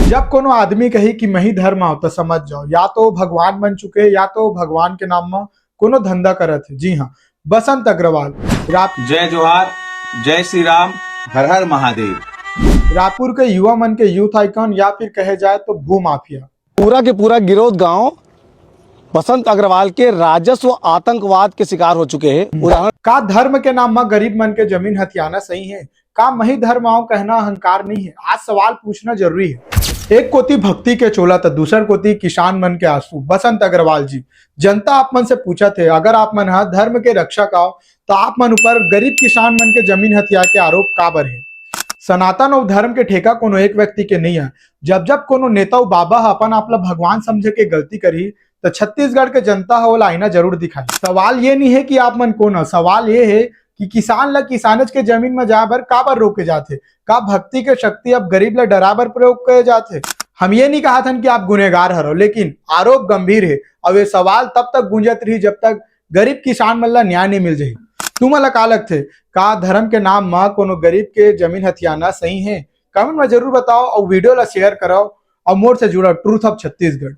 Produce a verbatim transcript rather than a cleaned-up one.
जब कोनो आदमी कही कि मही धर्म आव, त समझ जाओ, या तो भगवान बन चुके हे, या तो भगवान के नाम म कोनो धंधा करत हे। जी हाँ, बसंत अग्रवाल। राप- जय जोहार, जय श्री राम, हर हर महादेव। रायपुर के युवा मन के यूथ आइकन या फिर कहे जाए तो भू माफिया। पूरा के पूरा गिरौद गांव बसंत अग्रवाल के राजस्व आतंकवाद के शिकार हो चुके हैं। उदाहरण का धर्म के नाम म गरीब मन के जमीन हथियाना सही हे? का मही धर्म आव कहना अहंकार नहीं हे? आज सवाल पूछना जरूरी हे। एक कोती भक्ति के चोला, त दूसर कोती किसान मन के आंसू। बसंत अग्रवाल जी, जनता आप मन से पूछत हे, अगर आप मन ह धर्म के रक्षक आव, त आप मन ऊपर गरीब किसान मन के जमीन हथिया के आरोप काबर हे? सनातन अउ धर्म के ठेका कोनो एक व्यक्ति के नहीं हे। जब जब कोनो नेता अउ बाबा ह अपन आप ल भगवान समझे के गलती करही, त छत्तीसगढ़ के जनता ह ओला आईना जरूर दिखाही। सवाल ये नहीं हे कि आप मन कोन ह, सवाल ये हे कि किसान ल किसानेच के जमीन म जाए बर काबर रोके जाथे? का भक्ति के शक्ति अब गरीब ल डराए बर प्रयोग करे जाथे? हम ये नहीं कहत हन कि आप गुनहगार हरो, लेकिन आरोप गंभीर हे। अब ये सवाल तब तक गूंजत रही, जब तक गरीब किसान मन ल न्याय नहीं मिल जाही। तुमन ल का लगथे, का धर्म के नाम म कोनो गरीब के जमीन हथियाना सही हे? कमेंट म जरूर बताओ अउ वीडियो ल शेयर करो अउ मोर से जुड़ो Truth of Chhattisgarh।